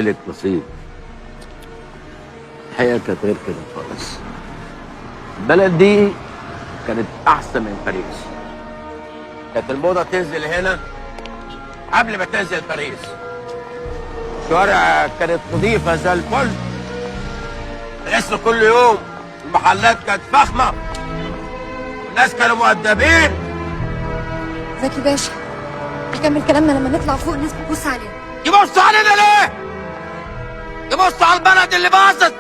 لك نصيب. الحقيقة كانت غير كده خالص. البلد دي كانت أحسن من باريس. كانت الموضة تنزل هنا قبل ما تنزل باريس. الشوارع كانت نظيفة زي الفل. الاسم كل يوم، المحلات كانت فخمة، الناس كانوا مؤدبين. زكي باشا، نكمل كلامنا لما نطلع فوق، الناس بتبص علينا. يبصوا علينا ليه؟ يبصوا على البلد اللي باظت،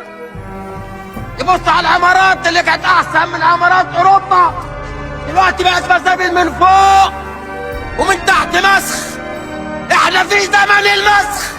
يبصوا على العمارات اللي كانت احسن من عمارات اوروبا، دلوقتي بقت مزابل من فوق ومن تحت مسخ. احنا في زمن المسخ.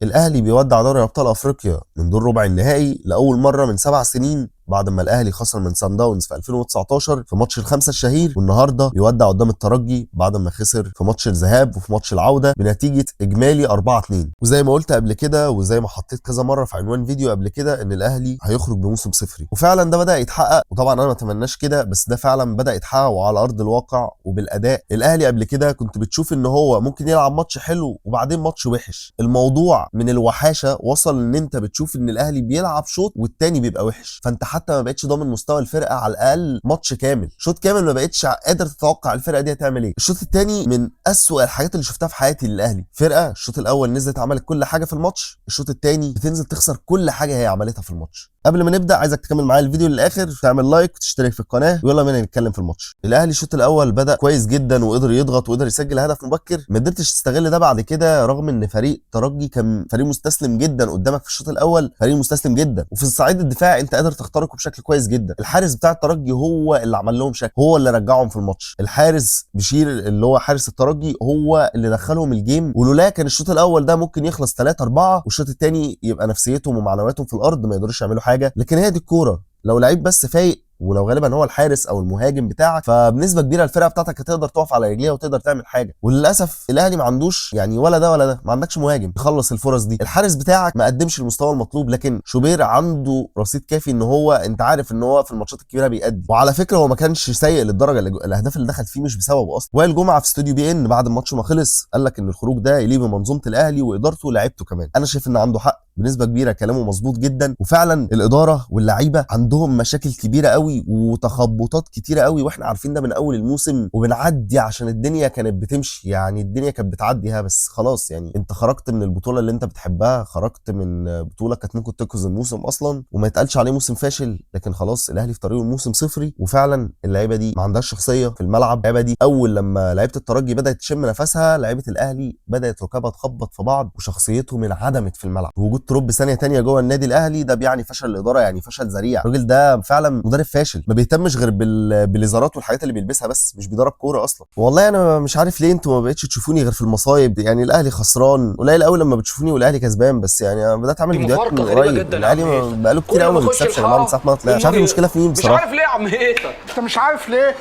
الاهلي بيودع دوري ابطال افريقيا من دور ربع النهائي لاول مرة من 7 سنين بعد ما الاهلي خسر من سان داونز في 2019 في ماتش الخمسة الشهير، والنهارده بيودع قدام الترجي بعد ما خسر في ماتش الذهاب وفي ماتش العودة بنتيجة اجمالي 4-2. وزي ما قلت قبل كده وزي ما حطيت كذا مرة في عنوان فيديو قبل كده ان الاهلي هيخرج بموسم صفري، وفعلا ده بدا يتحقق. وطبعا انا ما اتمناش كده، بس ده فعلا بدا يتحقق وعلى ارض الواقع وبالاداء. الاهلي قبل كده كنت بتشوف ان هو ممكن يلعب ماتش حلو وبعدين ماتش وحش، الموضوع من الوحاشه وصل ان انت بتشوف ان الاهلي بيلعب شوط والتاني بيبقى وحش، فانت حتى ما بقتش ضامن مستوى الفرقة على الاقل ماتش كامل، شوط كامل ما بقتش قادر تتوقع الفرقة دي هتعمل ايه. الشوط الثاني من اسوأ الحاجات اللي شفتها في حياتي للاهلي، فرقه الشوط الاول نزلت عملت كل حاجة في الماتش، الشوط الثاني بتنزل تخسر كل حاجة هي عملتها في الماتش. قبل ما نبدا عايزك تكمل معايا الفيديو للاخر، تعمل like وتشترك في القناة، ويلا بينا نتكلم في الماتش. الاهلي الشوط الاول بدا كويس جدا وقدر يضغط وقدر يسجل هدف مبكر، ما قدرتش تستغل ده بعد كده، رغم ان فريق ترجي كان فريق مستسلم جدا قدامك في الشوط الاول، فريق مستسلم جدا، وفي الصعيد الدفاعي انت قادر تخترقه بشكل كويس جدا. الحارس بتاع الترجي هو اللي عمل لهم شكل، هو اللي رجعهم في الماتش. الحارس بشير اللي هو حارس الترجي هو اللي دخلهم ال game، ولولا كان الشوط الاول ده ممكن يخلص 3-4 والشوط الثاني يبقى نفسيتهم ومعنوياتهم في الارض ما يقدروش يعملوا حاجة. لكن هي دي الكورة، لو لعيب بس فايق، ولو غالبا هو الحارس او المهاجم بتاعك، فبنسبه كبيرة الفرقة بتاعتك هتقدر تقف على رجليها وتقدر تعمل حاجة. وللاسف الاهلي ما عندوش يعني ولا ده ولا ده، ما عندكش مهاجم يخلص الفرص دي، الحارس بتاعك ما قدمش المستوى المطلوب، لكن شوبير عنده رصيد كافي ان هو انت عارف ان هو في الماتشات الكبيرة بيأدي. وعلى فكرة هو ما كانش سيء للدرجة اللي الاهداف اللي دخل فيه مش بسببه اصلا. وائل جمعه في استوديو بي ان بعد الماتش ما خلص قال لك ان الخروج ده يليق بمنظومة الاهلي وادارته ولاعيبته كمان. انا شايف ان عنده حق بنسبة كبيرة، كلامه مظبوط جدا. وفعلا الادارة واللعيبة عندهم مشاكل كبيرة قوي وتخبطات كتيرة قوي، واحنا عارفين ده من اول الموسم وبنعدي عشان الدنيا كانت بتمشي، يعني الدنيا كانت بتعديها. بس خلاص يعني انت خرجت من البطولة اللي انت بتحبها، خرجت من بطوله كانت ممكن تنقذ الموسم اصلا وما يتقالش عليه موسم فاشل، لكن خلاص الاهلي في طريقه الموسم صفري. وفعلا اللعيبة دي ما عندهاش شخصية في الملعب. اللعيبة دي اول لما لعيبة الترجي بدات تشم نفسها، لعيبة الاهلي بدات ركابها تخبط في بعض وشخصيتهم انعدمت في الملعب. وجود تروب ثانية تانية جوه النادي الاهلي ده بيعني فشل الادارة، يعني فشل ذريع. الراجل ده فعلا مدرب فاشل، ما بيهتمش غير بالازارات والحاجات اللي بيلبسها بس، مش بيدرب كورة اصلا. والله انا مش عارف ليه انتوا ما بقتش تشوفوني غير في المصايب، يعني الاهلي خسران قليل قوي لما بتشوفوني والاهلي كسبان، بس يعني انا بدات اعمل دي فيديوهات من مفارقة غريبة قريب. جدا يا الاهلي عم هيثم. بقاله كتير كل قوي ما ما اخش بيكسبش يا جماعة من الحارة ساعة ما طلع، مش عارف النور المشكلة في مين مش بصراحة. عارف ليه يا عم هيثم؟ انت مش عارف ليه؟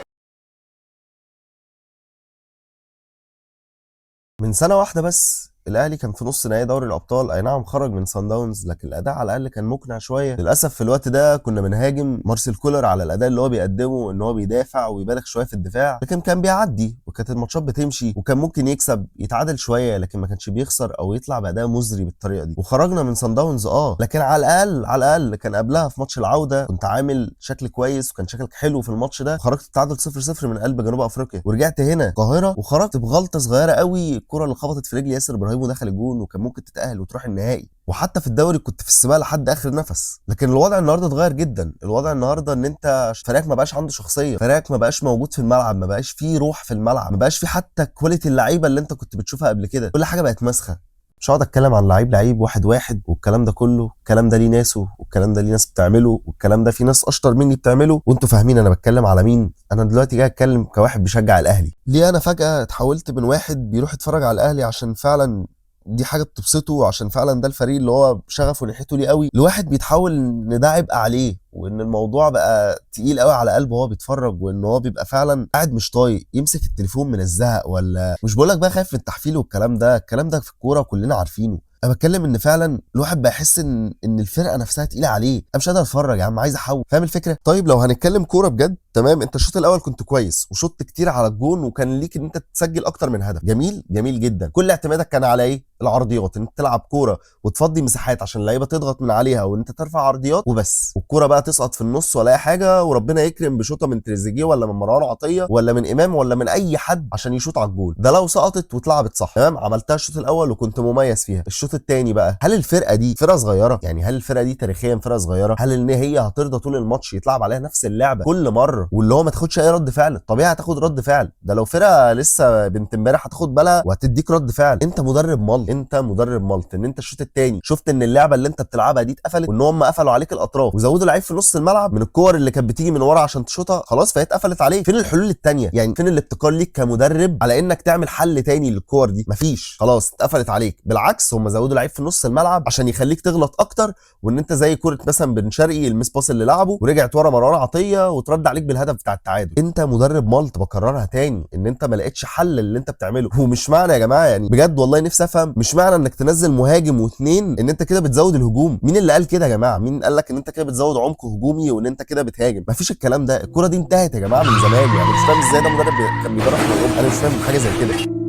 من سنة واحدة بس الاهلي كان في نص نهائي دوري الابطال، اي نعم خرج من سان داونز، لكن الاداء على الاقل كان مقنع شوية. للاسف في الوقت ده كنا بنهاجم مارسيل كولر على الاداء اللي هو بيقدمه، ان هو بيدافع وبيبالغ شوية في الدفاع، لكن كان بيعدي وكانت الماتشات بتمشي وكان ممكن يكسب يتعادل شوية، لكن ما كانش بيخسر او يطلع باداء مزري بالطريقة دي. وخرجنا من سان داونز لكن على الاقل على الاقل كان قبلها في ماتش العودة كنت عامل شكل كويس وكان شكلك حلو في الماتش ده، وخرجت التعادل 0-0 من قلب جنوب افريقيا، ورجعت هنا القاهرة وخرجت بغلطه صغيرة قوي، الكره اللي خبطت في رجل ياسر ابراهيم ودخل الجون، وكان ممكن تتاهل وتروح النهائي. وحتى في الدوري كنت في السباق لحد اخر نفس. لكن الوضع النهارده اتغير جدا. الوضع النهارده ان انت فريقك ما بقاش عنده شخصية، فريقك ما بقاش موجود في الملعب، ما بقاش فيه روح في الملعب، ما بقاش فيه حتى quality اللعيبة اللي انت كنت بتشوفها قبل كده. كل حاجة بقت مسخه. مش هقعد اتكلم عن لعيب لعيب واحد واحد والكلام ده كله، الكلام ده ليه ناسه والكلام ده ليه ناس بتعمله والكلام ده في ناس اشطر مني بتعمله، وانتوا فاهمين انا بتكلم على مين. انا دلوقتي جاي اتكلم كواحد بيشجع الاهلي. ليه انا فجأة اتحولت من واحد بيروح يتفرج على الاهلي عشان فعلا دي حاجة بتبسطه، عشان فعلا ده الفريق اللي هو شغفه ناحيته ليه قوي، لواحد بيتحول ان ده عبء عليه وان الموضوع بقى تقيل قوي على قلبه وهو بيتفرج، وان هو بيبقى فعلا قاعد مش طايق يمسك التليفون من الزهق، ولا مش بقولك بقى خايف من التحفيل والكلام ده، الكلام ده في الكورة كلنا عارفينه. انا بتكلم ان فعلا الواحد بيحس ان الفرقة نفسها تقيلة عليه، انا مش قادر اتفرج يا عم، عايز احول، فاهم الفكرة؟ طيب لو هنتكلم كورة بجد، تمام، انت الشوط الاول كنت كويس وشوط كتير على الجون وكان ليك ان انت تسجل اكتر من هدف، جميل جميل جدا. كل اعتمادك كان على ايه؟ العرضيات، ان انت تلعب كورة وتفضي مساحات عشان اللعيبة تضغط من عليها وان انت ترفع عرضيات وبس، والكوره بقى تسقط في النص ولا اي حاجة، وربنا يكرم بشوطه من تريزيجيه ولا من مروان عطية ولا من امام ولا من اي حد عشان يشوط على الجول. ده لو سقطت واتلعبت صح، تمام، عملتها الشوط الاول وكنت مميز فيها. الشوط الثاني بقى، هل الفرقة دي فرقه صغيرة؟ يعني هل الفرقة دي تاريخيا فرقه صغيرة؟ هل ان هي هترضى طول الماتش يتلعب عليها نفس اللعبة كل مرة واللي هو ما تاخدش اي رد فعل؟ طبيعي هتاخد رد فعل، ده لو فرقه لسه بنت امبارح هتاخد بالها وهتديك رد فعل. انت مدرب ملط، انت مدرب ملط ان انت الشوط الثاني شفت ان اللعبة اللي انت بتلعبها دي اتقفلت، وان هم قفلوا عليك الاطراف وزودوا لعيب في نص الملعب من الكور اللي كانت بتيجي من ورا عشان تشوطها، خلاص فهي اتقفلت عليك. فين الحلول الثانية؟ يعني فين الابتكار ليك كمدرب على انك تعمل حل تاني للكور دي؟ مفيش، خلاص اتقفلت عليك. بالعكس هم زودوا لعيب في نص الملعب عشان يخليك تغلط اكتر، وان انت زي كورة مثلا بن شرقي ال miss pass اللي لعبه ورجعت ورا مروان عطية وترد عليك بالهدف بتاع التعادل. انت مدرب ملط، بكررها تاني، ان انت ما لقيتش حل اللي انت بتعمله. ومش معنى يا جماعة، يعني بجد والله نفسي افهم، مش معنى انك تنزل مهاجم واثنين ان انت كده بتزود الهجوم. مين اللي قال كده يا جماعة؟ مين قال لك ان انت كده بتزود عمق هجومي وان انت كده بتهاجم؟ مفيش الكلام ده، الكورة دي انتهت يا جماعة من زمان. يعني مش فاهم ازاي ده مدرب كان بيدرب في اوروبا، انا مش فاهم حاجة زي كده.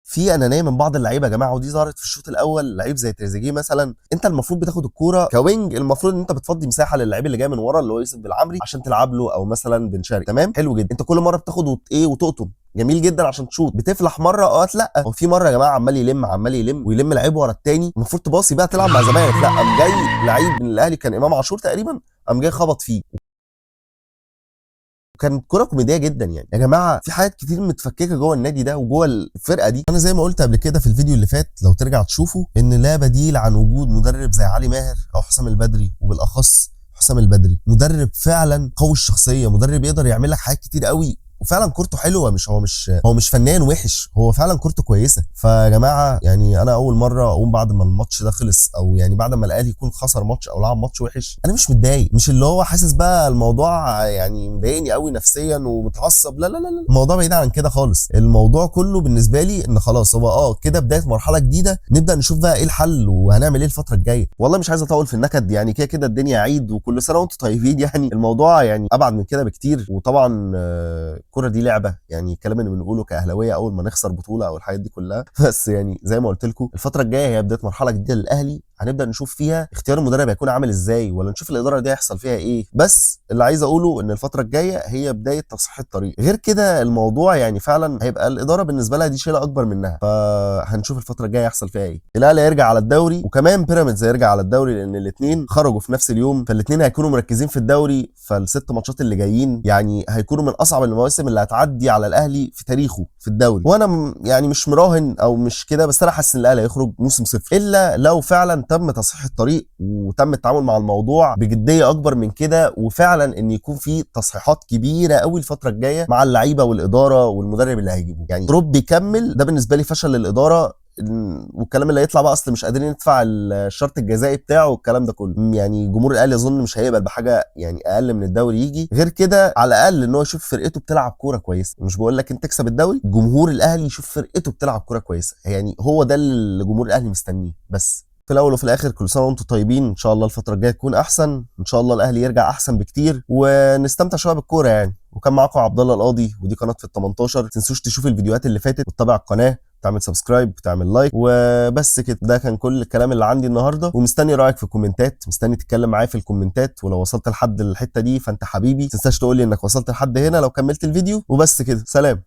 في انانية من بعض اللعيبة يا جماعة، ودي ظهرت في الشوط الاول. لعيب زي تريزيجيه مثلا، انت المفروض بتاخد الكورة ك wing، المفروض ان انت بتفضي مساحة للعيب اللي جاي من ورا اللي هو يوسف بالعمري عشان تلعب له، او مثلا بن شرقي، تمام، حلو جدا. انت كل مرة بتاخد ايه وتقطم، جميل جدا عشان تشوط، بتفلح مرة اوقات لا. هو في مرة يا جماعة عمال يلم عمال يلم ويلم لعيب ورا الثاني، المفروض تباصي بقى تلعب مع زمايلك، لا قام جاي لعيب من الاهلي كان امام عاشور تقريبا، قام جاي خبط فيه. كانت كرة كوميدية جدا. يعني يا جماعة في حاجات كتير متفككة جوه النادي ده وجوه الفرقة دي. أنا زي ما قلت قبل كده في الفيديو اللي فات، لو ترجع تشوفه، إن لا بديل عن وجود مدرب زي علي ماهر أو حسام البدري، وبالأخص حسام البدري، مدرب فعلا قوي الشخصية، مدرب يقدر يعمل لك حاجات كتير قوي، وفعلا كورته حلوة، مش هو مش فنان وحش، هو فعلا كورته كويسة. فيا جماعة يعني انا اول مرة اقوم بعد ما الماتش ده خلص، او يعني بعد ما الاهلي يكون خسر ماتش او لعب ماتش وحش، انا مش متضايق، مش اللي هو حاسس بقى الموضوع يعني مضايقني قوي نفسيا ومتعصب، لا لا لا لا، الموضوع بعيد عن كده خالص. الموضوع كله بالنسبة لي ان خلاص هو كده بداية مرحلة جديدة، نبدا نشوف بقى ايه الحل وهنعمل ايه الفترة الجاية. والله مش عايز اطول في النكد، يعني كده كده الدنيا عيد وكل سنة وانتم طيبين، يعني الموضوع يعني ابعد من كده بكتير. وطبعا الكرة دي لعبة، يعني الكلام اللي بنقوله كأهلاوية أول ما نخسر بطولة أو الحاجات دي كلها، بس يعني زي ما قلت لكم الفترة الجاية هي بداية مرحلة جديدة للأهلي، هنبدأ نشوف فيها اختيار المدرب هيكون عامل إزاي، ولا نشوف الإدارة دي هيحصل فيها إيه. بس اللي عايز أقوله إن الفترة الجاية هي بداية تصحيح الطريق، غير كده الموضوع يعني فعلا هيبقى الإدارة بالنسبة لها دي شيلة أكبر منها، فهنشوف الفترة الجاية هيحصل فيها إيه. الأهلي هيرجع على الدوري، وكمان بيراميدز هيرجع على الدوري، لأن الاثنين خرجوا في نفس اليوم، فالاثنين هيكونوا مركزين في الدوري. فالست ماتشات اللي جايين يعني هيكونوا من أصعب المواسم اللي هتعدي على الاهلي في تاريخه في الدوري. وانا يعني مش مراهن او مش كده، بس انا حاسس ان الاهلي هيخرج موسم صفر، الا لو فعلا تم تصحيح الطريق وتم التعامل مع الموضوع بجدية اكبر من كده، وفعلا ان يكون في تصحيحات كبيرة قوي الفترة الجاية مع اللعيبة والادارة والمدرب اللي هيجيبوه. يعني دروب بيكمل، ده بالنسبة لي فشل للادارة، والكلام اللي هيطلع بقى اصل مش قادرين ندفع الشرط الجزائي بتاعه والكلام ده كله. يعني جمهور الاهلي اظن مش هيقبل بحاجة يعني اقل من الدوري يجي، غير كده على الاقل ان هو يشوف فرقته بتلعب كورة كويسة. مش بقول لك انت تكسب الدوري، جمهور الاهلي يشوف فرقته بتلعب كورة كويسة، يعني هو ده اللي جمهور الاهلي مستنيه. بس في الاول وفي الاخر كل سنة وانتم طيبين، ان شاء الله الفترة الجاية تكون احسن، ان شاء الله الاهلي يرجع احسن بكتير ونستمتع شوية بالكورة يعني. وكان معاكم عبد الله القاضي، ودي قناة في ال18. ما تنسوش تشوف الفيديوهات اللي فاتت وتتابع القناة، تعمل subscribe وتعمل like، وبس كده. ده كان كل الكلام اللي عندي النهارده، ومستني رايك في الكومنتات، مستني تتكلم معايا في الكومنتات. ولو وصلت لحد الحتة دي فانت حبيبي، ما تنساش تقول لي انك وصلت لحد هنا لو كملت الفيديو. وبس كده، سلام.